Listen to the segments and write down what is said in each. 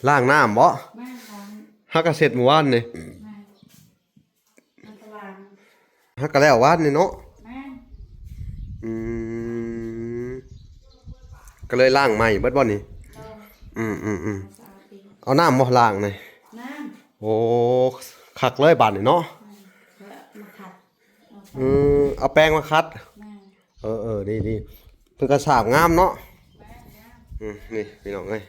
ລ້າງນ້ຳບໍ່? ແມ່ນ ລ້າງ ເຮົາກໍເຊັດມື້ວານນີ້ ແມ່ນ ມັນກໍລ້າງ ເຮົາກໍແລ້ວວານນີ້ເນາະ ແມ່ນ ອືມ ກໍເລີຍລ້າງໃໝ່ເບິດບໍ່ນີ້? ເອີ ອືມໆໆ ສະອາດດີ ເອົານ້ຳບໍ່ລ້າງນີ້? ນ້ຳ ໂອ້ ຄັກເລີຍບາດນີ້ເນາະ ແມ່ນ ແລ້ວມາຂັດ ເອົາ ອືມ ເອົາແປງມາຂັດ ແມ່ນ ເອີໆ ດີໆ ເພິ່ນກໍສາບງາມເນາະ ແມ່ນ ງາມ ອືມ ນີ້ພີ່ນ້ອງເອີຍ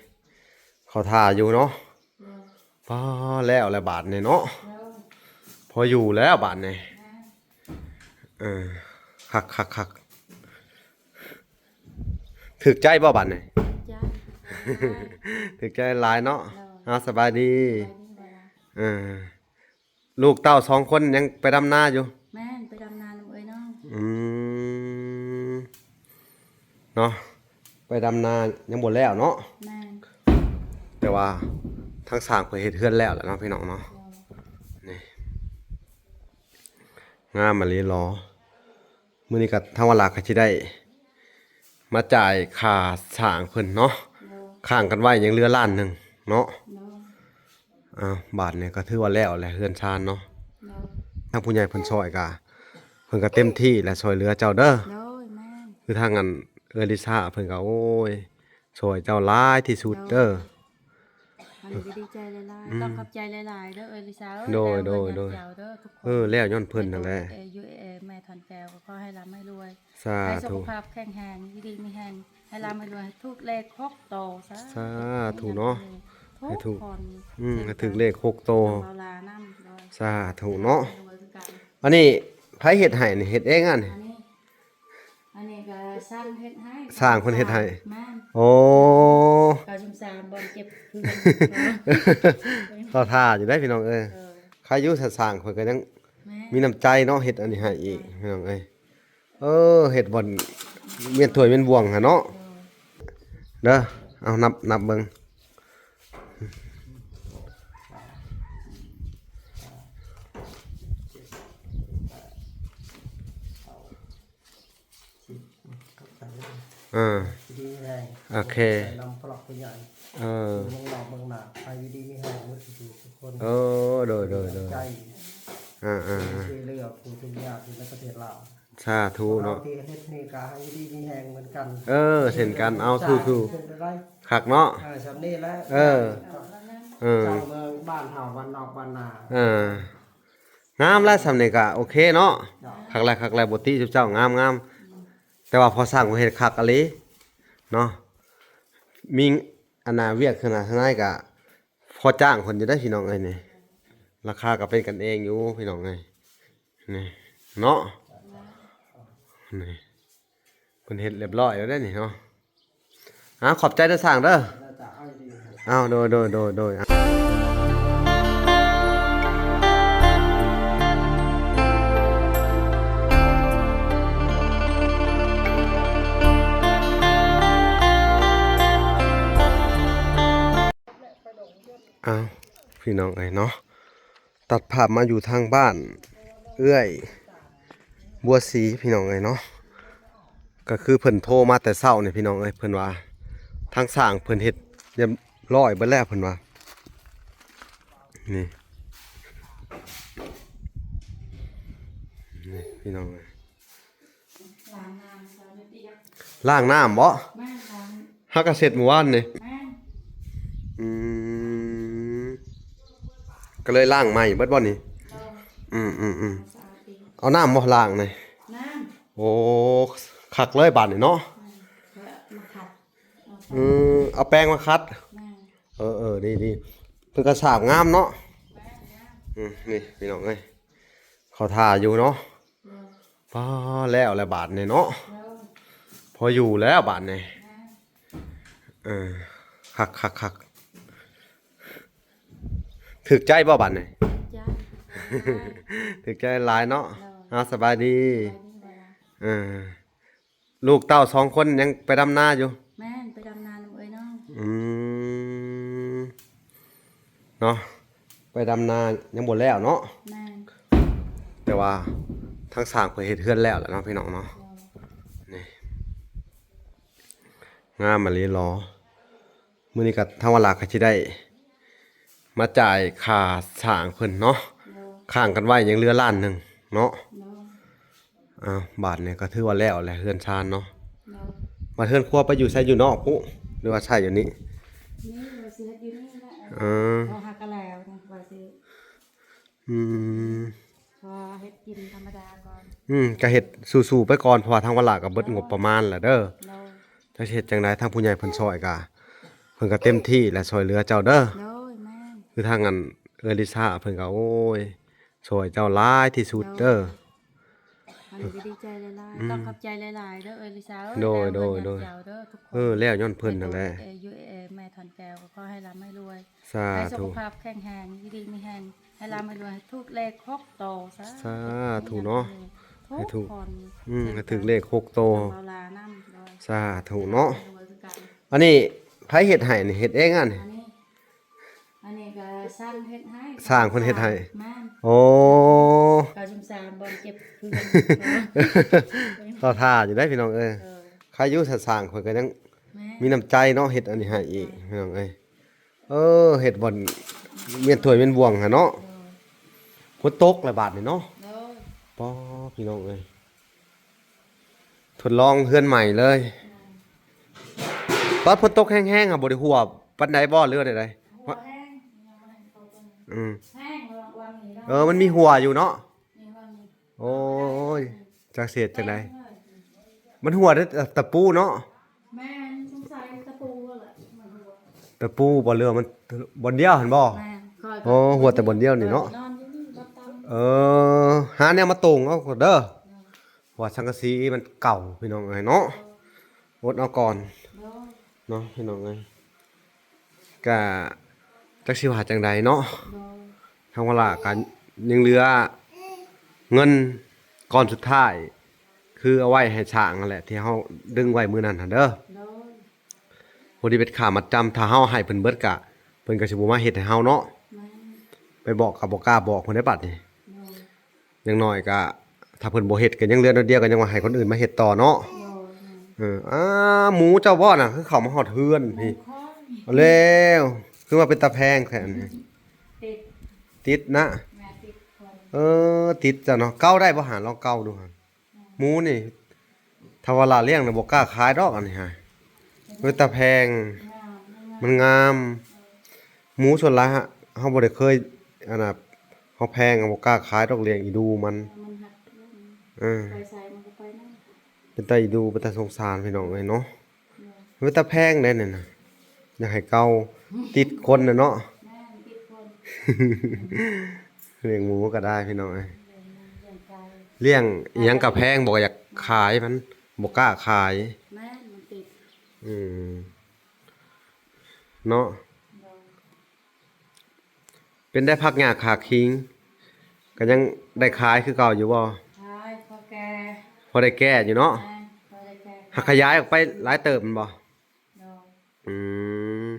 ເຂົາຖ້າຢູ່ເນາະ ໂດຍ ປ້າ ແລ້ວແລ້ວບາດນີ້ເນາະ ໂດຍ ພໍຢູ່ແລ້ວບາດນີ້ ແມ່ນ ເອີ ຄັກໆໆ ຖືກໃຈບໍ່ບາດນີ້? ຖືກໃຈ ຖືກໃຈຫຼາຍເນາະ ໂດຍ ເອົາ ສະບາຍດີ ສະບາຍດີ ເອີ ລູກເຕົ້າສອງຄົນຍັງໄປດຳນາຢູ່? ແມ່ນ ໄປດຳນານຳເອື້ອຍນ້ອງ ອືມ ເນາະ ໄປດຳນາຍັງບໍ່ແລ້ວເນາະ ແມ່ນ ແຕ່ວ່າທາງຊ່າງເພິ່ນເຮັດເຮືອນແລ້ວແຫຼະເນາະ ພີ່ນ້ອງເນາະ ໂດຍ ນີ້ ງາມອີ່ຫຼີຫຼໍ ມື້ນີ້ກໍທາງວາລາກໍຊິໄດ້ມາຈ່າຍຄ່າສ້າງເພິ່ນເນາະ ໂດຍ ຄ້າງກັນໄວ້ຍັງເຫຼືອລ້ານໜຶ່ງເນາະ ໂດຍ ອ້າວ ບາດນີ້ກໍຖືວ່າແລ້ວແຫຼະເຮືອນຊານເນາະ ໂດຍ ທາງຜູ້ໃຫຍ່ເພິ່ນຊ່ອຍກໍ ເພິ່ນກໍເຕັມທີ່ແຫຼະ ຊ່ອຍເຫຼືອເຈົ້າເດີ ໂດຍ ແມ່ນ ຄືທາງອັນເອື້ອຍລິຊາເພິ່ນກໍ ໂອ້ຍ ຊ່ອຍເຈົ້າຫຼາຍທີ່ສຸດເດີ ໂດຍ ອັນນີ້ກໍດີໃຈຫຼາຍໆ ອືມ ຕ້ອງຂອບໃຈຫຼາຍໆເດີເອື້ອຍລິຊາເອີຍ ໂດຍ ແລ້ວເພິ່ນ ໂດຍ ໂດຍ ເຈົ້າເດີ ທຸກຄົນ ເອີ ແລ້ວຍ້ອນເພິ່ນນັ້ນແຫຼະ ເອີ ຢູ່ ເອີ ແມ່ທອນແກ້ວກໍຂໍໃຫ້ລ່ຳໃຫ້ລວຍ ສາທຸ ໃຫ້ສຸຂະພາບແຂງແຮງ ຢູ່ດີມີແຮງ ໃຫ້ລ່ຳໃຫ້ລວຍ ໃຫ້ຖືກເລກຫົກໂຕ ສາ ສາທຸເນາະ ໃຫ້ຖືກ ທຸກຄົນ ອືມ ໃຫ້ຖືກເລກຫົກໂຕ ເຈົ້າລານຳ ໂດຍ ສາທຸເນາະ ໃຫ້ລວຍຄືກັນ ອັນນີ້ໃຜເຮັດໃຫ້ນີ້ ເຮັດເອງອັນນີ້? ອັນນີ້ ອັນນີ້ກໍຊ່າງເຮັດໃຫ້ ຊ່າງເພິ່ນເຮັດໃຫ້ ແມ່ນ ໂອ້ ເກົ້າສິບສາມ ບ່ອນເກັບເຮືອນ ເຂົາຖ້າຢູ່ໄດ໋ພີ່ນ້ອງເອີຍ ເອີ ໃຄຢູ່ ຊ່າງເພິ່ນກໍຍັງ ແມ່ນ ມີນ້ຳໃຈເນາະ ເຮັດອັນນີ້ໃຫ້ອີກ ໂດຍ ພີ່ນ້ອງເອີຍ ເອີ ເຮັດບ່ອນມ້ຽນຖ້ວຍມ້ຽນບ່ວງຫັ້ນເນາະ ໂດຍ ເດີ ເອົານັບ ນັບເບິ່ງ ເອີ ດີແຮງ ໂອເຄ ໃສ່ນຳພວກຜູ້ໃຫຍ່ ເອີ ເມືອງນອກເມືອງນາ ໃຫ້ຢູ່ດີມີແຮງໝົດທຸກໆຄົນ ເອີ ໂດຍ ໂດຍ ໂດຍ ໃຈ ເອີໆ ຊ່ວຍເຫຼືອຜູ້ທຸກຍາກຢູ່ໃນປະເທດລາວ ສາທຸເນາະ ທີ່ເຮັດນີ້ກໍໃຫ້ຢູ່ດີມີແຮງເໝືອນກັນ ເອີ ເຊັ່ນກັນ ເອົາ ສາທຸ ສູ້ໆ ເປັນໄດ້ ຄັກເນາະ ເອີ ສ່ຳນີ້ແຫຼະ ເອີ ເອີ ເຈົ້າເມືອງບ້ານເຮົາ ບ້ານນອກບ້ານນາ ເອີ ງາມແລ້ວ ສ່ຳນີ້ກໍໂອເຄເນາະ ເຈົ້າ ຄັກແລ້ວ ຄັກແລ້ວ ບໍ່ຕິຈຸເຈົ້າ ງາມໆ ແຕ່ວ່າພໍຊ່າງເພິ່ນເຮັດຄັກອີ່ຫຼີເນາະ ມີອັນນ່າວຽກຂະໜາດທະນາຍກໍພໍຈ້າງເພິ່ນຢູ່ເດ້ພີ່ນ້ອງເອີຍນີ້ ລາຄາກໍເປັນກັນເອງຢູ່ພີ່ນ້ອງເອີຍ ນີ້ເນາະ ນີ້ ເພິ່ນເຮັດລຽບລ້ອຍແລ້ວເດ້ນີ້ເນາະ ອາ ຂອບໃຈເດີຊ່າງເດີ ເຈົ້າ ເອົາ ໂດຍ ໂດຍ ໂດຍ ໂດຍ ອ້າວ ພີ່ນ້ອງເອີຍເນາະ ຕັດພາບມາຢູ່ທາງບ້ານເອື້ອຍບົວສີ ພີ່ນ້ອງເອີຍເນາະ ກໍຄືເພິ່ນໂທມາແຕ່ເຊົ້ານີ້ພີ່ນ້ອງເອີຍ ເພິ່ນວ່າທາງຊ່າງເພິ່ນເຮັດລຽບລ້ອຍເບິດແລ້ວເພິ່ນວ່າ ນີ້ ນີ້ພີ່ນ້ອງເອີຍ ລ້າງນ້ຳບໍ່? ແມ່ນ ລ້າງ ເຮົາກໍເຊັດມື້ວານນີ້ ແມ່ນ ອືມ ກໍເລີຍລ້າງໃໝ່ເບິດບໍ່ນີ້? ເອີ ອືມໆໆ ສະອາດດີ ເອົານ້ຳບໍ່ລ້າງນີ້? ນ້ຳ ໂອ້ ຄັກເລີຍບາດນີ້ເນາະ ແມ່ນ ແລ້ວມາຂັດ ອືມ ເອົາແປງມາຂັດ ແມ່ນ ເອີໆ ດີໆ ເພິ່ນກໍສາບງາມເນາະ ແມ່ນ ງາມ ອືມ ນີ້ພີ່ນ້ອງເອີຍ ເຂົາຖ້າຢູ່ເນາະ ໂດຍ ປ້າ ແລ້ວແລ້ວບາດນີ້ເນາະ ໂດຍ ພໍຢູ່ແລ້ວບາດນີ້ ແມ່ນ ເອີ ຄັກໆໆ ຖືກໃຈບໍ່ບາດນີ້? ຖືກໃຈ ຖືກໃຈຫຼາຍເນາະ ໂດຍ ເອົາ ສະບາຍດີ ສະບາຍດີ ເອີ ລູກເຕົ້າສອງຄົນຍັງໄປດຳນາຢູ່? ແມ່ນ ໄປດຳນານຳເອື້ອຍນ້ອງ ອືມ ເນາະ ໄປດຳນາຍັງບໍ່ແລ້ວເນາະ ແມ່ນ ແຕ່ວ່າທາງຊ່າງເພິ່ນເຮັດເຮືອນແລ້ວແຫຼະເນາະ ພີ່ນ້ອງເນາະ ໂດຍ ນີ້ ງາມອີ່ຫຼີຫຼໍ ມື້ນີ້ກໍທາງວາລາກໍຊິໄດ້ມາຈ່າຍຄ່າສ້າງເພິ່ນເນາະ. ໂດຍ. ຄ້າງກັນໄວ້ຍັງເຫຼືອລ້ານໜຶ່ງເນາະ. ໂດຍ. ອ້າວ ບາດນີ້ກໍຖືວ່າແລ້ວແຫຼະເຮືອນຊານເນາະ. ໂດຍ. ບາດເຮືອນຄົວໄປຢູ່ໃສ ຢູ່ນອກພຸ້ນ ຫຼືວ່າໃຊ້ຢູ່ນີ້? ນີ້ວ່າຊິເຮັດຢູ່ນີ້ແຫຼະ. ເອີ ເພາະຫາກະແລ້ວນີ້ວ່າຊິ ອືມ ເພາະວ່າເຮັດກິນທຳມະດາກ່ອນ. ອືມ ກະເຮັດສູ້ໆໄປກ່ອນ ເພາະວ່າທາງວາລາກະເບິດງົບປະມານແລ້ວເດີ. ໂດຍ. ຈັກຊິເຮັດຈັ່ງໃດ ທາງຜູ້ໃຫຍ່ເພິ່ນຊ່ອຍກະ ເພິ່ນກະເຕັມທີ່ແຫຼະ ຊ່ອຍເຫຼືອເຈົ້າເດີ. ໂດຍ ແມ່ນ. ຄືທາງອັນເອື້ອຍລິຊາເພິ່ນກະ ໂອ້ຍ ຊ່ອຍເຈົ້າຫຼາຍທີ່ສຸດເດີ. ໂດຍ. ອັນນີ້ກໍດີໃຈຫຼາຍໆ. ອືມ ຕ້ອງຂອບໃຈຫຼາຍໆເດີເອື້ອຍລິຊາເອີຍ. ໂດຍ ແລ້ວເພິ່ນ ໂດຍ ຍ້ອນເຈົ້າເດີ ທຸກຄົນ. ເອີ ແລ້ວຍ້ອນເພິ່ນນັ້ນແຫຼະ. ເອີ ຢູ່ ເອີ ແມ່ທັນແກ້ວກໍຂໍໃຫ້ລ່ຳໃຫ້ລວຍ. ສາທຸ. ໃຫ້ສຸຂະພາບແຂງແຮງ ຢູ່ດີມີແຮງ ໃຫ້ລ່ຳໃຫ້ລວຍ ໃຫ້ຖືກເລກຫົກໂຕ. ສາ ສາທຸເນາະ. ໃຫ້ຖືກ ອືມ ໃຫ້ຖືກເລກຫົກໂຕ. ສາທຸເນາະ. ອັນນີ້ໃຜເຮັດໃຫ້ນີ້ ເຮັດເອງອັນນີ້? ອັນນີ້ ອັນນີ້ກໍຊ່າງເຮັດໃຫ້ ຊ່າງເພິ່ນເຮັດໃຫ້. ແມ່ນ. ໂອ້ ເກົ້າສິບສາມ ບ່ອນເກັບເຮືອນ ຕໍ່ທ່າຢູ່ໄດ໋ພີ່ນ້ອງເອີຍ. ເອີ ໃຄຢູ່ ຊ່າງເພິ່ນກໍຍັງ ແມ່ນ ມີນ້ຳໃຈເນາະ ເຮັດອັນນີ້ໃຫ້ອີກ ພີ່ນ້ອງເອີຍ. ເອີ ເຮັດບ່ອນມ້ຽນຖ້ວຍມ້ຽນບ່ວງຫັ້ນເນາະ. ເອີ ຝົນຕົກແລ້ວບາດນີ້ເນາະ. ໂດຍ. ປ້ອ ພີ່ນ້ອງເອີຍ ທົດລອງເຮືອນໃໝ່ເລີຍ. ຕອນຝົນຕົກແຮງໆ ຫາບໍ່ໄດ້ຮົ່ວປານໃດບໍ່ ຫຼືວ່າແນວໃດ? ຮົ່ວແຮງ ຍັງບໍ່ທັນຕົກ. ອືມ ແຮງ ລະວັງນີ້ເນາະ. ເອີ ມັນມີຮົ່ວຢູ່ເນາະ. ມີຮົ່ວນີ້. ໂອ້ຍ ຈັກຊິເຮັດຈັ່ງໃດ. ມັນຮົ່ວແຕ່ຕະປູເນາະ. ແມ່ນ ສົງໄສຕະປູແຫຼະ ມັນຮົ່ວ. ຕະປູບໍ່ ຫຼືວ່າມັນບ່ອນດຽວຫັ້ນບໍ່? ແມ່ນ. ໂອ້ ຮົ່ວແຕ່ບ່ອນດຽວນີ້ເນາະ. ນອນຢູ່ນີ້ ນອນຕາມ. ເອີ ຫາແນວມາໂຕ່ງເອົາເດີ. ເອີ ເພາະວ່າສັງກະສີມັນເກົ່າ ພີ່ນ້ອງເອີຍເນາະ. ເອີ ອົດເອົາກ່ອນ. ໂດຍ. ເນາະ ພີ່ນ້ອງເອີຍ ກະຈັກຊິວ່າຈັ່ງໃດເນາະ. ໂດຍ. ທາງວາລາກະຍັງເຫຼືອເງິນກ້ອນສຸດທ້າຍ ຄືເອົາໄວ້ໃຫ້ຊ່າງຫັ້ນແຫຼະ ທີ່ເຮົາດຶງໄວ້ມື້ນັ້ນຫັ້ນເດີ. ໂດຍ. ພໍດີເປັນຄ່າມັດຈຳ ຖ້າເຮົາໃຫ້ເພິ່ນເບິດກະ ເພິ່ນກະຊິບໍ່ມາເຮັດໃຫ້ເຮົາເນາະ. ແມ່ນ. ໄປບອກກະບໍ່ກ້າບອກເພິ່ນໄດ໋ບາດນີ້. ໂດຍ. ຢ່າງໜ້ອຍກະ ຖ້າເພິ່ນບໍ່ເຮັດກະຍັງເຫຼືອໜ້ອຍດຽວ ກະຍັງວ່າໃຫ້ຄົນອື່ນມາເຮັດຕໍ່ເນາະ. ໂດຍ. ເອີ ອ້າ ໝູເຈົ້າບໍ່ນະ ຄືເຂົ້າມາຮອດເຮືອນພີ້? ແລ້ວ ຄືວ່າເປັນຕາແພງແທ້ອັນນີ້. ຕິດ ຕິດນະ. ແມ່ນ ຕິດຄົນ. ເອີ ຕິດເຈົ້າເນາະ. ເກົາໄດ້ບໍ່ຫາ ລອງເກົາດູຫາ. ໝູນີ້ ຖ້າວ່າຫຼານລ້ຽງນະ ບໍ່ກ້າຂາຍດອກອັນນີ້ຫາ. ເອີ ຕາແພງ ມັນງາມ. ໝູສ່ວນຫຼາຍເຮົາບໍ່ໄດ້ເຄີຍ ອັນນ່າ ເຮົາແພງ ເຮົາບໍ່ກ້າຂາຍດອກ ລ້ຽງອີດູມັນ. ເອີ ໄປໃສມັນກໍໄປນຳ. ເປັນຕາອີດູ ເປັນຕາສົງສານ ພີ່ນ້ອງເອີຍເນາະ. ເປັນຕາແພງເດ້ນີ້ນະ ຢາກໃຫ້ເກົາ ຕິດຄົນນະເນາະ. ແມ່ນ ຕິດຄົນ. ລ້ຽງໝູກໍໄດ້ ພີ່ນ້ອງເອີຍ. ລ້ຽງ ລ້ຽງໄກ່ ລ້ຽງອີ່ຫຍັງກໍແພງ ບໍ່ຢາກຂາຍມັນ ບໍ່ກ້າຂາຍ. ແມ່ນ ມັນຕິດ. ອືມ ເນາະ. ໂດຍ. ເປັນໄດ້ ຜັກຫຍ້າຂາຄີງ ກໍຍັງໄດ້ຂາຍຄືເກົ່າຢູ່ບໍ່? ຂາຍ ພໍແກ່ ພໍໄດ້ແກ່ຢູ່ເນາະ. ແມ່ນ ພໍໄດ້ແກ່. ຫາກຂະຫຍາຍອອກໄປຫຼາຍເຕີບແມ່ນບໍ່? ໂດຍ. ອືມ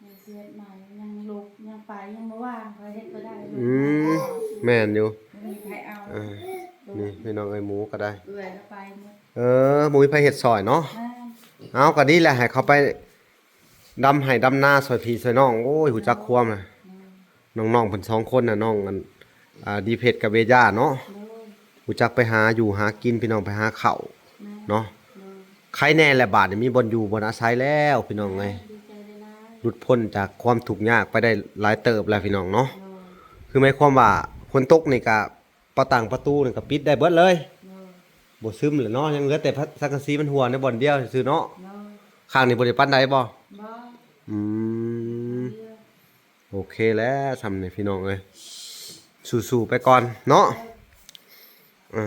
ຍັງຊິເຮັດໃໝ່ ຍັງລຸກ ຍັງໄປ ຍັງບໍ່ວ່າງ ໃຜເຮັດກໍໄດ້. ອືມ ແມ່ນຢູ່ ບໍ່ມີໃຜເອົາ. ເອີ ນີ້ພີ່ນ້ອງເອີຍ ໝູກໍໄດ້ ເອື້ອຍກໍໄປໝົດ. ເອີ ບໍ່ມີໃຜເຮັດຊ່ອຍເນາະ. ແມ່ນ. ເອົາ ກໍດີແຫຼະ ໃຫ້ເຂົາໄປ ດຳໄຮ່ດຳນາຊ່ອຍພີ່ຊ່ອຍນ້ອງ. ໂອ້ຍ ຮູ້ຈັກຄວາມນະ. ໂດຍ. ນ້ອງໆເພິ່ນສອງຄົນນະ ນ້ອງອັນ ອ່າ ດີເພັດກັບເວຢາເນາະ. ໂດຍ. ຮູ້ຈັກໄປຫາຢູ່ຫາກິນ ພີ່ນ້ອງ ໄປຫາເຂົ້າ. ແມ່ນ. ເນາະ. ໂດຍ. ໄຄແນ່ແຫຼະ ບາດນີ້ມີບ່ອນຢູ່ບ່ອນອາໄສແລ້ວ ພີ່ນ້ອງເອີຍ. ດີໃຈຫຼາຍໆ ຫຼຸດພົ້ນຈາກຄວາມທຸກຍາກໄປໄດ້ຫຼາຍເຕີບແລ້ວ ພີ່ນ້ອງເນາະ. ໂດຍ. ຄືໝາຍຄວາມວ່າ ຝົນຕົກນີ້ກະ ປະຕ່າງປະຕູນີ້ກໍປິດໄດ້ເບິດເລີຍ. ໂດຍ. ບໍ່ຊຶມແຫຼະເນາະ ຍັງເຫຼືອແຕ່ ພະ ສັງກະສີມັນຮົ່ວໃນບ່ອນດຽວຊື່ໆເນາະ. ໂດຍ. ຂ້າງນີ້ບໍ່ໄດ້ປານໃດບໍ່? ບໍ່. ອືມ ດຽວ. ໂອເຄແລ້ວ ຊ່ຳນີ້ພີ່ນ້ອງເອີຍ ສູ້ໆໄປກ່ອນເນາະ. ໂດຍ. ເອີ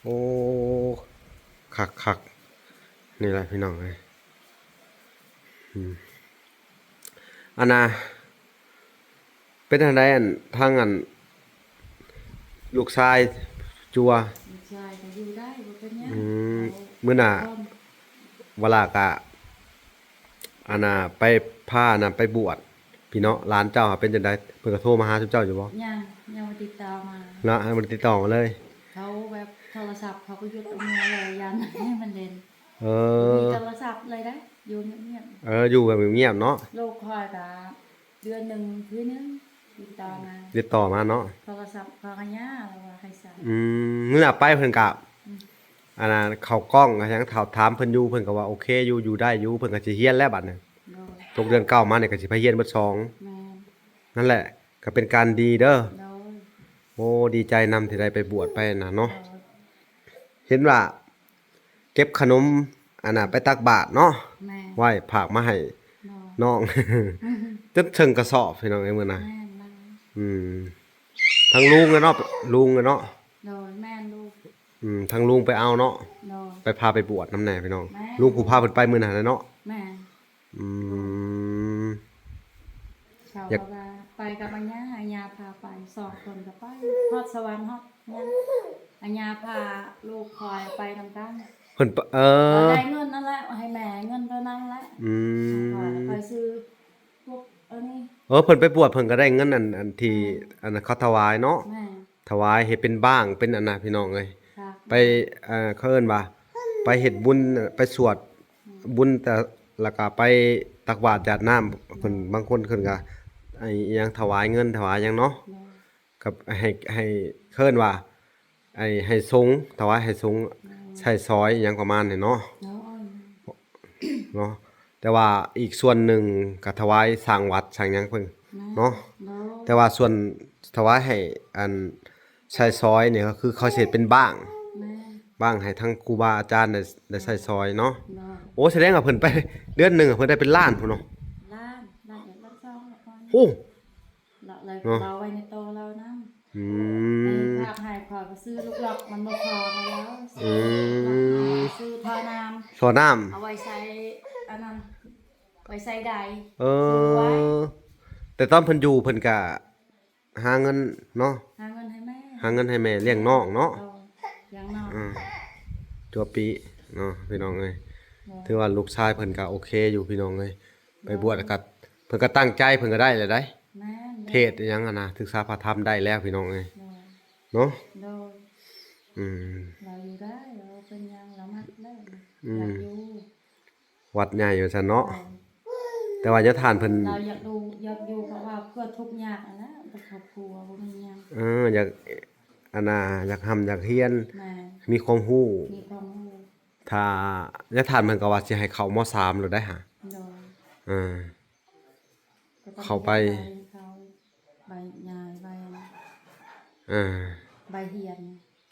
ໂອ້ ຄັກໆ ນີ້ແຫຼະພີ່ນ້ອງເອີຍ. ອືມ ອັນນ່າ ເປັນຈັ່ງໃດ ອັນ ທາງ ອັນ ລູກຊາຍຈົວ? ລູກຊາຍກໍຢູ່ໄດ້ ບໍ່ເປັນຫຍັງ. ອືມ ເຂົາ ມື້ໜ້າ ພ້ອມ ວາລາກະ ອັນນ່າ ໄປພາ ອັນນ່າ ໄປບວດ ພີ່ເນາະ. ຫຼານເຈົ້າເປັນຈັ່ງໃດ? ເພິ່ນກໍໂທມາຫາຊຸມເຈົ້າຢູ່ບໍ່? ຍັງ ຍັງບໍ່ຕິດຕໍ່ມາ. ເນາະ ຍັງບໍ່ໄດ້ຕິດຕໍ່ມາເລີຍ. ເຂົາແບບໂທລະສັບເຂົາກໍຢຸດເອົາເມືອແລ້ວ ຢ້ານມັນເຫຼັ້ນ. ເອີ ມີໂທລະສັບເລີຍໄດ໋. ຢູ່ງຽບໆ ເອີ ຢູ່ແບບງຽບໆເນາະ. ລູກຂ້ອຍກະເດືອນໜຶ່ງເທື່ອໜຶ່ງຕິດຕໍ່ມາ ຕິດຕໍ່ມາເນາະ. ໂທລະສັບເຂົາກະຍາ ລະວ່າໃຫ້ໃຊ້. ອືມ ມື້ໜ້າໄປເພິ່ນກະ ອືມ ອັນນັ້ນ ເຂົ້າກ້ອງຫຍັງ ຖາມເພິ່ນຢູ່ ເພິ່ນກະວ່າໂອເຄຢູ່ ຢູ່ໄດ້ຢູ່ ເພິ່ນກະຊິຮຽນແລ້ວບາດນີ້. ໂດຍ ຕົກເດືອນເກົ້າມານີ້ກະຊິໄປຮຽນເບິດສອງ. ແມ່ນ ນັ້ນແຫຼະ ກະເປັນການດີເດີ. ໂດຍ ໂອ້ ດີໃຈນຳທີ່ໄດ້ໄປບວດໄປນະເນາະ. ໂດຍ ເຫັນວ່າເກັບຂະໜົມ ອັນນ່າ ໄປຕັກບາດເນາະ. ແມ່ນ ໄວ້ຝາກມາໃຫ້ ໂດຍ ນ້ອງ ຈົນເຖິງກະສອບພີ່ນ້ອງເອີຍມື້ນັ້ນ. ແມ່ນ ອືມ ທັງລຸງເນາະ ລຸງເນາະ. ໂດຍ ແມ່ນລູກ. ອືມ ທັງລຸງໄປເອົາເນາະ. ໂດຍ ໄປພາໄປບວດນຳແດ່ພີ່ນ້ອງ. ແມ່ນ ລຸງຜູ້ພາເພິ່ນໄປມື້ນັ້ນແຫຼະເນາະ. ແມ່ນ ອືມ ເຂົາ ຢາກ ບອກວ່າໄປກັບອາຍາ ອາຍາພາໄປ ສອງຄົນກະໄປ ຮອດສະຫວັນ ຮອດຫຍັງ ອາຍາພາລູກຂ້ອຍໄປນຳກັນ. ເພິ່ນ ເອີ ໄດ້ເງິນນັ້ນແຫຼະ ໃຫ້ແມ່ເງິນໂຕນັ້ນແຫຼະ. ອືມ ຂ້ອຍໄປຊື້ພວກອັນນີ້. ເອີ ເພິ່ນໄປບວດ ເພິ່ນກະໄດ້ເງິນອັນ ອັນທີ່ ແມ່ນ ອັນນັ້ນເຂົາຖວາຍເນາະ. ແມ່ນ ຖວາຍເຮັດເປັນບ້າງ ເປັນອັນນ່າພີ່ນ້ອງເອີຍ. ໄປ ເອີ ເຂົາເອີ້ນວ່າໄປເຮັດບຸນ ໄປສວດ ອືມ ບຸນ ແຕ່ລະກະໄປຕັກບາດຢາດນ້ຳ. ເພິ່ນ ບາງຄົນເພິ່ນກະ ໄອ້ຫຍັງ ຖວາຍເງິນ ຖວາຍຫຍັງເນາະ. ໂດຍ ກັບໃຫ້ ໃຫ້ ເອີ້ນວ່າ ໄອ້ ໃຫ້ສົງ ຖວາຍໃຫ້ສົງ ໂດຍ ໃຊ້ສອຍຫຍັງປະມານນີ້ເນາະ. ໂດຍ ເນາະ ແຕ່ວ່າອີກສ່ວນໜຶ່ງກະຖວາຍສ້າງວັດສ້າງຫຍັງເພິ່ນ ແມ່ນ ເນາະ. ໂດຍ ແຕ່ວ່າສ່ວນຖວາຍໃຫ້ອັນໃຊ້ສອຍນີ້ ກະຄືເຂົາຊິເຮັດເປັນບ້າງ ແມ່ນ ບ້າງໃຫ້ທັງຄູບາອາຈານໄດ້ ໄດ້ໃຊ້ສອຍເນາະ. ໂດຍ ໂອ້ ສະແດງວ່າເພິ່ນໄປເດືອນໜຶ່ງ ເພິ່ນໄດ້ເປັນລ້ານພຸ້ນເນາະ. ລ້ານ ລ້ານເອັດ ລ້ານສອງ ໂອ້ ລະເລີຍ ເນາະ ເອົາໄວ້ໃນໂຕລາວນຳ. ອືມ ພາກໃຫ້ຂ້ອຍກະຊື້ລູກລັອກ ມັນບໍ່ພໍແລ້ວ. ອືມ ຊື້ທໍ່ນ້ຳ ທໍ່ນ້ຳ ເອົາໄວ້ໃສ່ອັນນັ້ນ ໄວ້ໃສ່ໄດ. ເອີ ແຕ່ຕອນເພິ່ນຢູ່ ເພິ່ນກະຫາເງິນເນາະ ຫາເງິນໃຫ້ແມ່ ຫາເງິນໃຫ້ແມ່ລ້ຽງນ້ອງເນາະ. ໂດຍ ຢ່າງນ້ອຍ ອືມ ຕົວປີເນາະພີ່ນ້ອງເອີຍ. ໂດຍ ຖືວ່າລູກຊາຍເພິ່ນກະໂອເຄຢູ່ພີ່ນ້ອງເອີຍ. ໄປບວດກະ ເພິ່ນກະຕັ້ງໃຈ ເພິ່ນກະໄດ້ແລ້ວໃດ໋. ແມ່ນ ເທດອີ່ຫຍັງຫັ້ນນະ ສຶກສາພະທຳໄດ້ແລ້ວພີ່ນ້ອງເອີຍ. ໂດຍ ເນາະ ໂດຍ ອືມ ລາວຢູ່ໄດ້ ລາວເປັນຫຍັງ ລາວມັກໄດ້ ອືມ ຢາກຢູ່ ວັດໃຫຍ່ວ່າຊັ້ນເນາະ. ໂດຍ ແຕ່ວ່າຍາທ່ານເພິ່ນ ລາວຢາກຢູ່ ຢາກຢູ່ ເພາະວ່າເພື່ອທຸກຍາກຫັ້ນແຫຼະ ເພື່ອຄອບຄົວ ບໍ່ແມ່ນຫຍັງ. ເອີ ຢາກ ອັນນ່າ ຢາກຮ່ຳຢາກຮຽນ ແມ່ນ ມີຄວາມຮູ້ ມີຄວາມຮູ້. ຖ້າຍາທ່ານເພິ່ນກະວ່າຊິໃຫ້ເຂົ້າ ມໍສາມ ໂລດໄດ໋ຫາ. ໂດຍ ເອີ ເຂົ້າໄປ ເຂົ້າ ໃບຍ້າຍ ໃບ ເອີ ໃບຮຽນ.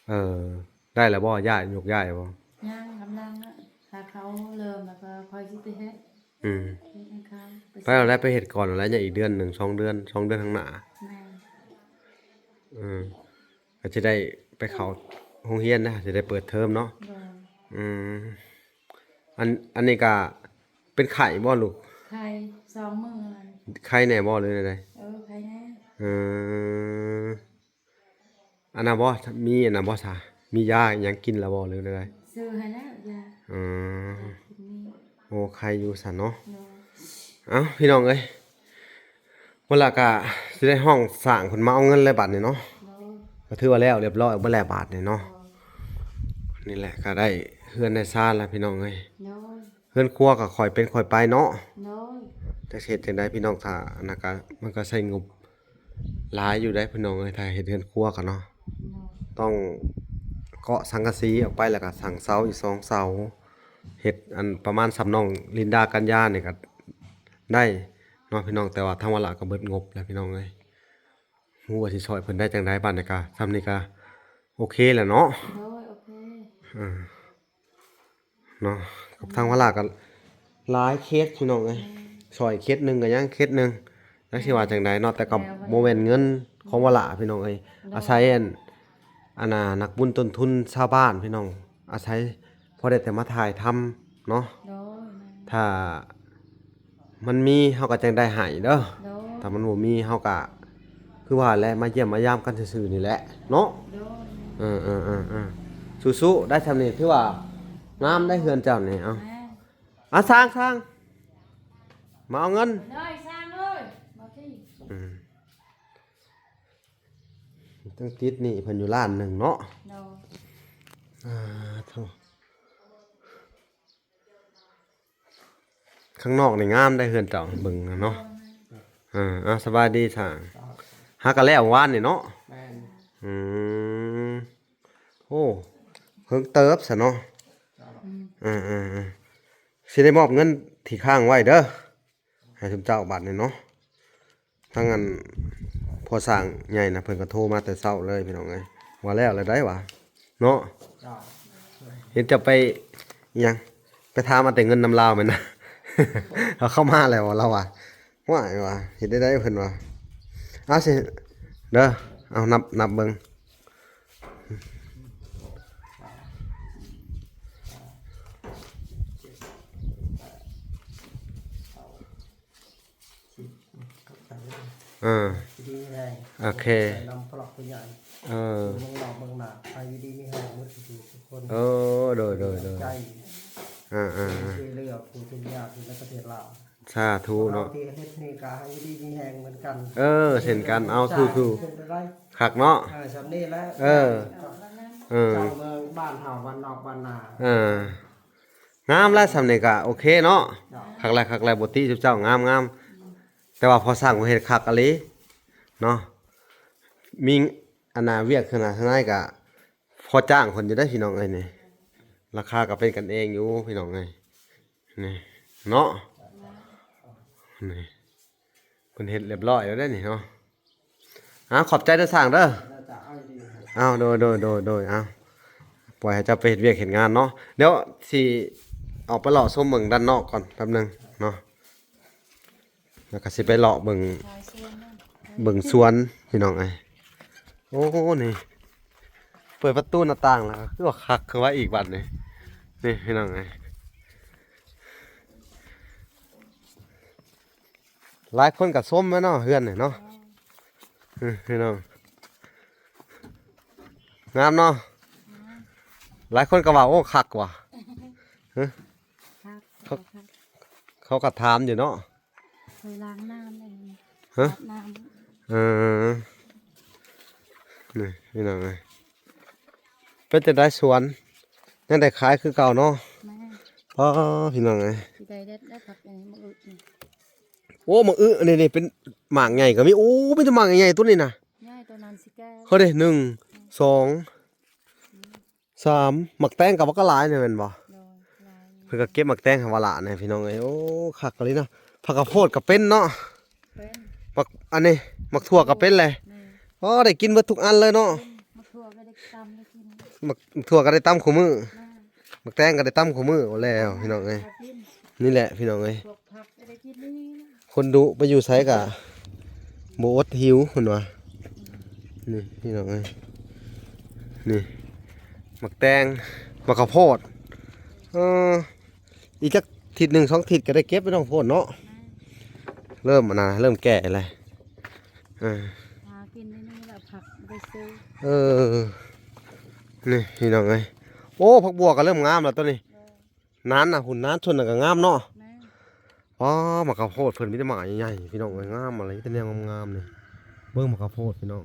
ເອີ ໄດ້ແລ້ວບໍ່ ຍ້າຍ ຍົກຍ້າຍບໍ່? ຍັງ ກຳລັງ ຖ້າເຂົາເລີ່ມແລ້ວກະຂ້ອຍຊິໄປເຮັດ. ອືມ ເຮັດໃຫ້ເຂົາ ໄປ ໄປແລ້ວ ໄປເຮັດກ່ອນແລ້ວ ຍັງອີກເດືອນໜຶ່ງ ສອງເດືອນ ສອງເດືອນຂ້າງໜ້າ. ແມ່ນ ເອີ ກະຈະໄດ້ໄປເຂົ້າໂຮງຮຽນນະ ຈະໄດ້ເປີດເທີມເນາະ. ໂດຍ ອືມ ອັນ ອັນນີ້ກະເປັນໄຂ້ບໍ່ລູກ? ໄຂ້ສອງມື້ແລ້ວ. ໄຂ້ແນ່ບໍ່ ຫຼືແນວໃດ? ເອີ ໄຂ້ແນ່. ເອີ ອັນນັ້ນບໍ່ ມີອັນນັ້ນບໍ່ຊະ ມີຢາອີ່ຫຍັງກິນແລ້ວບໍ່ ຫຼືແນວໃດ? ຊື້ໃຫ້ແລ້ວຢາ. ອືມ ກິນນີ້. ໂອ້ ໄຄຢູ່ຊັ້ນເນາະ. ໂດຍ ເອົ້າ ພີ່ນ້ອງເອີຍ ເວລາກະຊິໄດ້ຮ້ອງສ້າງເພິ່ນມາເອົາເງິນແລ້ວບາດນີ້ເນາະ. ໂດຍ ກະຖືວ່າແລ້ວລຽບຮ້ອຍເບິດແລ້ວບາດນີ້ເນາະ. ໂດຍ ນີ້ແຫຼະ ກະໄດ້ເຮືອນໄດ້ຊານແລ້ວພີ່ນ້ອງເອີຍ. ໂດຍ ເຮືອນຄົວກະຄ່ອຍເປັນຄ່ອຍໄປເນາະ. ໂດຍ ຈັກຊິເຮັດຈັ່ງໃດພີ່ນ້ອງ ຖ້າອັນນັ້ນກະ ມັນກະໃຊ້ງົບຫຼາຍຢູ່ໃດ໋ພີ່ນ້ອງເອີຍ ຖ້າເຮັດເຮືອນຄົວກະເນາະ. ໂດຍ ຕ້ອງເກາະສັງກະສີອອກໄປ ແລ້ວກະສັງເສົາອີກສອງເສົາ ເຮັດອັນປະມານສ່ຳນ້ອງລິນດາ ກັນຍານີ້ກະໄດ້ເນາະພີ່ນ້ອງ. ແຕ່ວ່າທາງວາລະກະເບິດງົບແລ້ວພີ່ນ້ອງເອີຍ ບໍ່ຮູ້ວ່າຊິຊ່ອຍເພິ່ນໄດ້ຈັ່ງໃດ. ບາດນີ້ກະ ສ່ຳນີ້ກະໂອເຄແລ້ວເນາະ. ໂດຍ ໂອເຄ ເອີ ເນາະ ກັບທາງວາລະກະຫຼາຍເຄສພີ່ນ້ອງເອີຍ. ອືມ ຊ່ອຍເຄສໜຶ່ງກະຍັງເຄສໜຶ່ງ ຈັກຊິວ່າຈັ່ງໃດເນາະ. ແຕ່ກະ ແມ່ນວ່າ ບໍ່ແມ່ນເງິນຂອງວາລະພີ່ນ້ອງເອີຍ. ໂດຍ ອາໄສອັນ ອັນນ່າ ນັກບຸນຕົ້ນທຶນຊາວບ້ານພີ່ນ້ອງ ອາໄສພໍໄດ້ແຕ່ມາຖ່າຍທຳເນາະ. ໂດຍ ແມ່ນ ຖ້າ ມັນມີເຮົາກະຈັ່ງໄດ້ໃຫ້ເດີ. ໂດຍ ຖ້າມັນບໍ່ມີເຮົາກະຄືວ່າແຫຼະ ມາຢ້ຽມມາຢາມກັນຊື່ໆນີ້ແຫຼະເນາະ. ໂດຍ ເອີໆໆ ສູ້ໆ ໄດ້ຊ່ຳນີ້ຖືວ່າງາມໄດ໋ເຮືອນເຈົ້ານີ້. ເອົ້າ ແມ່ນ ອາ ຊ່າງ ຊ່າງ ມາເອົາເງິນ. ໂດຍ ຊ່າງເອີຍ ມາພີ້. ອືມ ຕ້ອງຕິດໜີ້ເພິ່ນຢູ່ລ້ານໜຶ່ງເນາະ. ໂດຍ ອາ ໂທ້. ຂ້າງນອກນີ້ງາມໄດ໋ ເຮືອນເຈົ້າ ເບິ່ງເນາະ. ເອີ ເອົາ ສະບາຍດີຊ່າງ. ຫາກະແລ້ວວານນີ້ເນາະ. ແມ່ນ. ອືມ ໂອ້ ເຫິງເຕີບຊະເນາະ. ເອີໆໆ ຊິໄດ້ມອບເງິນທີ່ຄ້າງໄວ້ເດີ ໃຫ້ຊຸມເຈົ້າບາດນີ້ເນາະ. ທາງອັນພໍ່ຊ່າງໃຫຍ່ນະ ເພິ່ນກໍໂທມາແຕ່ເຊົ້າເລີຍ ພີ່ນ້ອງເອີຍ ວ່າແລ້ວແລ້ວໄດ໋ຫວາເນາະ. ເຫັນເຈົ້າໄປອີ່ຫຍັງ ໄປຖາມເອົາແຕ່ເງິນນຳລາວແມ່ນນະ. ເອົາເຂົ້າມາແລ້ວ ລາວວ່າ ຫ້ວຍວ່າ ເຮັດໄດ້ໃດ ເພິ່ນວ່າ. ເອົາຊິເດີ ເອົານັບ ນັບເບິ່ງ. ເອີ ດີແຮງ ໂອເຄ ນຳພວກຜູ້ໃຫຍ່ ເອີ ເມືອງນອກເມືອງນາ ໃຫ້ຢູ່ດີມີແຮງໝົດທຸກຄົນ. ເອີ ໂດຍໆໆ ໃຈ ເອີໆ ຊ່ວຍເຫຼືອຜູ້ທຸກຍາກຢູ່ໃນປະເທດລາວ. ສາທຸເນາະ ທີ່ເຮັດນີ້ກໍໃຫ້ຢູ່ດີມີແຮງເໝືອນກັນ. ເອີ ເຊັ່ນກັນ ເອົາ ສູ້ໆ ຄັກເນາະ. ເອີ ຊ່ຳນີ້ແຫຼະ ເອີ ເອີ ເຈົ້າເມືອງບ້ານເຮົາ ບ້ານນອກບ້ານນາ ເອີ ງາມແລ້ວ ຊ່ຳນີ້ກໍໂອເຄເນາະ. ຄັກແລ້ວ ຄັກແລ້ວ ບໍ່ຕິຊຸມເຈົ້າ ງາມໆ. ແຕ່ວ່າພໍ່ຊ່າງເພິ່ນເຮັດຄັກອີ່ຫຼີເນາະ. ມີອັນນ່າ ວຽກຂະໜາດທະນາຍກໍພໍຈ້າງເພິ່ນຢູ່ເດ້ ພີ່ນ້ອງເອີຍ. ນີ້ລາຄາກໍເປັນກັນເອງຢູ່ ພີ່ນ້ອງເອີຍ ນີ້ເນາະ. ນີ້ເພິ່ນເຮັດຮຽບຮ້ອຍແລ້ວເດ້ນີ້ເນາະ. ເອົາ ຂອບໃຈເດີຊ່າງເດີ. ເອົາ ໂດຍໆໆໆ ເອົາ ປ່ອຍໃຫ້ເຈົ້າໄປເຮັດວຽກເຮັດງານເນາະ. ດຽວຊິອອກໄປເລາະຊົມເບິ່ງດ້ານນອກກ່ອນແປັບໜຶ່ງເນາະ ແລ້ວກໍຊິໄປເລາະເບິ່ງ ເບິ່ງສວນ ພີ່ນ້ອງເອີຍ. ໂອ້ ນີ້ເປີດປະຕູໜ້າຕ່າງແລ້ວ ຄືວ່າຄັກຄືວ່າອີກບັດນີ້ ນີ້ ພີ່ນ້ອງເອີຍ. ຫຼາຍຄົນກໍຊົມແລ້ວເນາະ ເຮືອນນີ້ເນາະ. ເອີ ພີ່ນ້ອງ ງາມເນາະ. ຫຼາຍຄົນກໍວ່າ ໂອ້ ຄັກວ່າ ຮະ ຄັກ ເຂົາ ເຂົາກໍຖາມຢູ່ເນາະ. ເຄີຍລ້າງນ້ຳເອງ ຮະ ອາບນ້ຳ. ເອີ ນີ້ ພີ່ນ້ອງເອີຍ ເປັນຈັ່ງໃດສວນ ຍັງໄດ້ຂາຍຄືເກົ່າເນາະ? ແມ່ນ. ອໍ ພີ່ນ້ອງເອີຍ ຊິໄດ້ເດັດແລ້ວຜັກອັນນີ້ ໝາກອຶນີ້. ໂອ້ ໝາກອຶນີ້ ນີ້ເປັນໝາກໃຫຍ່ກໍມີ. ໂອ້ ມີແຕ່ໝາກໃຫຍ່ໆ ໂຕນີ້ນະ. ໃຫຍ່ ໂຕນັ້ນຊິແກ່. ເຂົາເດ້ ໜຶ່ງ ສອງ ສາມ ໝາກແຕງກໍບັກຫຼາຍນີ້ແມ່ນບໍ່? ໂດຍ ຫຼາຍ. ເພິ່ນກໍເກັບໝາກແຕງໃຫ້ວ່າຫຼານະ ພີ່ນ້ອງເອີຍ. ໂອ້ ຄັກອີ່ຫຼີເນາະ. ຜັກກະໂພດກໍເປັນເນາະ. ເປັນ. ໝາກ ອັນນີ້ ໝາກຖົ່ວກໍເປັນແຫຼະ. ແມ່ນ. ອໍ ໄດ້ກິນເບິດທຸກອັນເລີຍເນາະ. ເປັນ. ໝາກຖົ່ວກໍໄດ້ຕຳ ໄດ້ກິນ. ໝາກຖົ່ວກໍໄດ້ຕຳຄູ່ມື້. ແມ່ນ. ໝາກແຕງກໍໄດ້ຕຳຄູ່ມື້. ໂອ້ ແລ້ວ ພີ່ນ້ອງເອີຍ ກິນ. ນີ້ແຫຼະ ພີ່ນ້ອງເອີຍ ພວກຜັກກໍໄດ້ກິນນີ້. ຄົນດຸໄປຢູ່ໃສກະບໍ່ອົດຫິວ ເພິ່ນວ່າ. ນີ້ ພີ່ນ້ອງເອີຍ ນີ້ ໝາກແຕງ ໝາກກະໂພດ. ເອີ ອີກຈັກທິດໜຶ່ງສອງທິດກໍໄດ້ເກັບໄປນ້ອງໂພດເນາະ. ແມ່ນ. ເລີ່ມ ອັນນ່າ ເລີ່ມແກ່ແລ້ວ. ເອີ ຫາກິນໃນນີ້ແຫຼະ ຜັກໄປຊື້. ເອີ ນີ້ ພີ່ນ້ອງເອີຍ ໂອ້ ຜັກບົວກໍເລີ່ມງາມແລ້ວໂຕນີ້. ໂດຍ. ນານນະ ຫຸ່ນນານຊົນນະກໍງາມເນາະ. ແມ່ນ. ອໍ ໝາກກະໂພດເພິ່ນມີແຕ່ໝາກໃຫຍ່ໆ ພີ່ນ້ອງເອີຍ ງາມອີ່ຫຼີ ມີແຕ່ແນວງາມໆ ນີ້. ເບິ່ງໝາກກະໂພດ ພີ່ນ້ອງ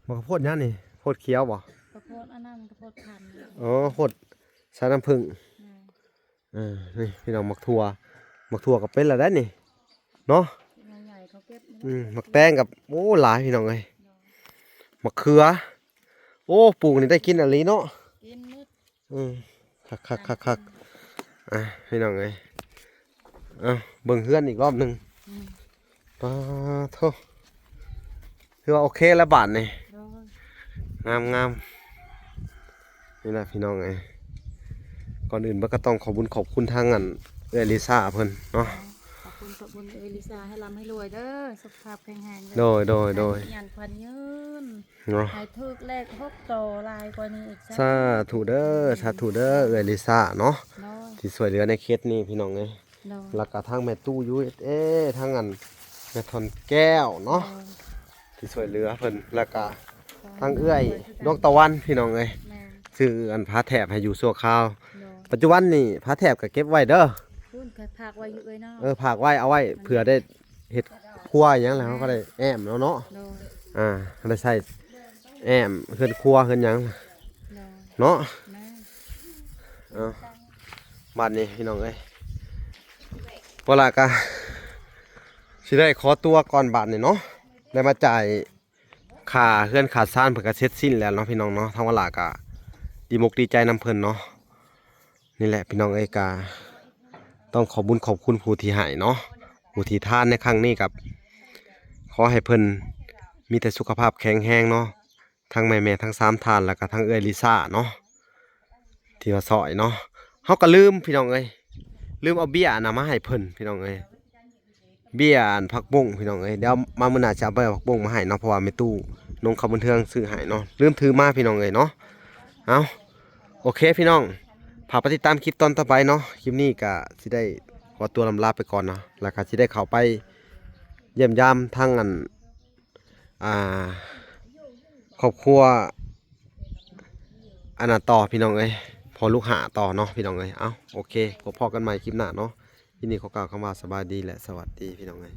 ໝາກກະໂພດຫຍັງນີ້? ໂພດຂຽວບໍ່? ກະໂພດອັນນັ້ນ ກະໂພດຄັນ. ອໍ ໂພດສາຍນ້ຳເຜິ້ງ. ແມ່ນ. ເອີ ນີ້ ພີ່ນ້ອງ ໝາກຖົ່ວ ໝາກຖົ່ວກໍເປັນແລ້ວໄດ໋ນີ້ເນາະ. ໃຫຍ່ໆ ເຂົາເກັບ. ອືມ ໝາກແຕງກໍ ໂອ້ ຫຼາຍ ພີ່ນ້ອງເອີຍ. ໂດຍ. ໝາກເຂືອ ໂອ້ ປູກນີ້ໄດ້ກິນອີ່ຫຼີເນາະ. ກິນໝົດ. ອືມ ຄັກໆໆໆ ອ່າ ພີ່ນ້ອງເອີຍ ເອົາ ເບິ່ງເຮືອນອີກລອບໜຶ່ງ. ອືມ ປາໂທ ຖືວ່າໂອເຄແລ້ວບາດນີ້. ໂດຍ. ງາມໆ ນີ້ແຫຼະ ພີ່ນ້ອງເອີຍ ກ່ອນອື່ນເບິດກໍຕ້ອງຂອບບຸນຂອບຄຸນທາງອັນ ເອື້ອຍລິຊາເພິ່ນເນາະ. ຂອບຄຸນ ຂອບຄຸນເອື້ອຍລິຊາ ໃຫ້ລ່ຳໃຫ້ລວຍເດີ ສຸຂະພາບແຂງແຮງເດີ. ໂດຍໆໆ ໃຫ້ມີອັນຂວັນຍືນ ເນາະ ໃຫ້ຖືກເລກຫົກໂຕຫຼາຍກວ່ານີ້ອີກ. ສາທຸເດີ ສາທຸເດີ ເອື້ອຍລິຊາເນາະ. ໂດຍ. ທີ່ຊ່ວຍເຫຼືອໃນເຂດນີ້ ພີ່ນ້ອງເອີຍ. ໂດຍ. ແລ້ວກໍທາງແມ່ຕູ້ ຢູເອສເອ ທາງອັນແມ່ທ່ອນແກ້ວເນາະ. ໂດຍ. ທີ່ຊ່ວຍເຫຼືອເພິ່ນ ແລ້ວກໍທາງເອື້ອຍດວງຕາວັນ ພີ່ນ້ອງເອີຍ. ແມ່ນ. ຊື້ອັນຜ້າແຖບໃຫ້ຢູ່ຊົ່ວຄາວ. ໂດຍ. ປັດຈຸບັນນີ້ຜ້າແຖບກໍເກັບໄວ້ເດີ. ພຸ້ນ ກໍຝາກໄວ້ຢູ່ເອີຍເນາະ. ເອີ ຝາກໄວ້ ເອົາໄວ້ເພື່ອໄດ້ ເຮັດຄົວຫຍັງແລ້ວ ເຮົາກໍໄດ້ແອ້ມເອົາເນາະ. ໂດຍ. ອ່າ ໄດ້ໃຊ້ແອ້ມເຮືອນຄົວເຮືອນຫຍັງ. ໂດຍ. ເນາະ. ແມ່ນ. ເອົາ ບາດນີ້ ພີ່ນ້ອງເອີຍ ໂ ບໍ່ຫຼ້າກະຊິໄດ້ຂໍຕົວກ່ອນບາດນີ້ເນາະ ໄດ້ມາຈ່າຍຄ່າເຮືອນຄ່າຊານເພິ່ນກະເສັດສິ້ນແລ້ວເນາະພີ່ນ້ອງເນາະ. ທາງບໍ່ຫຼ້າກະດີອົກດີໃຈນຳເພິ່ນເນາະ. ນີ້ແຫຼະພີ່ນ້ອງເອີຍ ກະຕ້ອງຂອບບຸນຂອບຄຸນຜູ້ທີ່ໃຫ້ເນາະ ຜູ້ທີ່ທານໃນຄັ້ງນີ້ ກະຂໍໃຫ້ເພິ່ນມີແຕ່ສຸຂະພາບແຂງແຮງເນາະ ທັງແມ່ໆທັງສາມທ່ານ ແລ້ວກະທັງເອື້ອຍລິຊາເນາະ ທີ່ວ່າຊ່ອຍເນາະ. ເຮົາກະລືມພີ່ນ້ອງເອີຍ ລືມເອົາເບ້ຍອັນນະມາໃຫ້ເພິ່ນພີ່ນ້ອງເອີຍ ເບ້ຍອັນຜັກບຸ້ງພີ່ນ້ອງເອີຍ. ດຽວມາມື້ໜ້າຊິເອົາເບ້ຍຜັກບຸ້ງມາໃຫ້ເນາະ ເພາະວ່າແມ່ຕູ້ນົງຄຳບຸນເຮືອງຊື້ໃຫ້ເນາະ ລືມຖືມາພີ່ນ້ອງເອີຍເນາະ. ເອົາ ໂອເຄພີ່ນ້ອງ ຝາກໄປຕິດຕາມຄລິບຕອນຕໍ່ໄປເນາະ. ຄລິບນີ້ກະຊິໄດ້ຂໍຕົວລຳລາໄປກ່ອນເນາະ ແລ້ວກະຊິໄດ້ເຂົ້າໄປຢ້ຽມຢາມທາງອັນ ອ່າ ຄອບຄົວອັນນັ້ນຕໍ່ພີ່ນ້ອງເອີຍ ພໍ່ລູກຫ້າຕໍ່ເນາະພີ່ນ້ອງເອີຍ. ເອົາ ໂອເຄ ພົບພໍ້ກັນໃໝ່ຄລິບໜ້າເນາະ. ຄລິບນີ້ຂໍກ່າວຄຳວ່າສະບາຍດີ ແລະ ສະຫວັດດີພີ່ນ້ອງເອີຍ.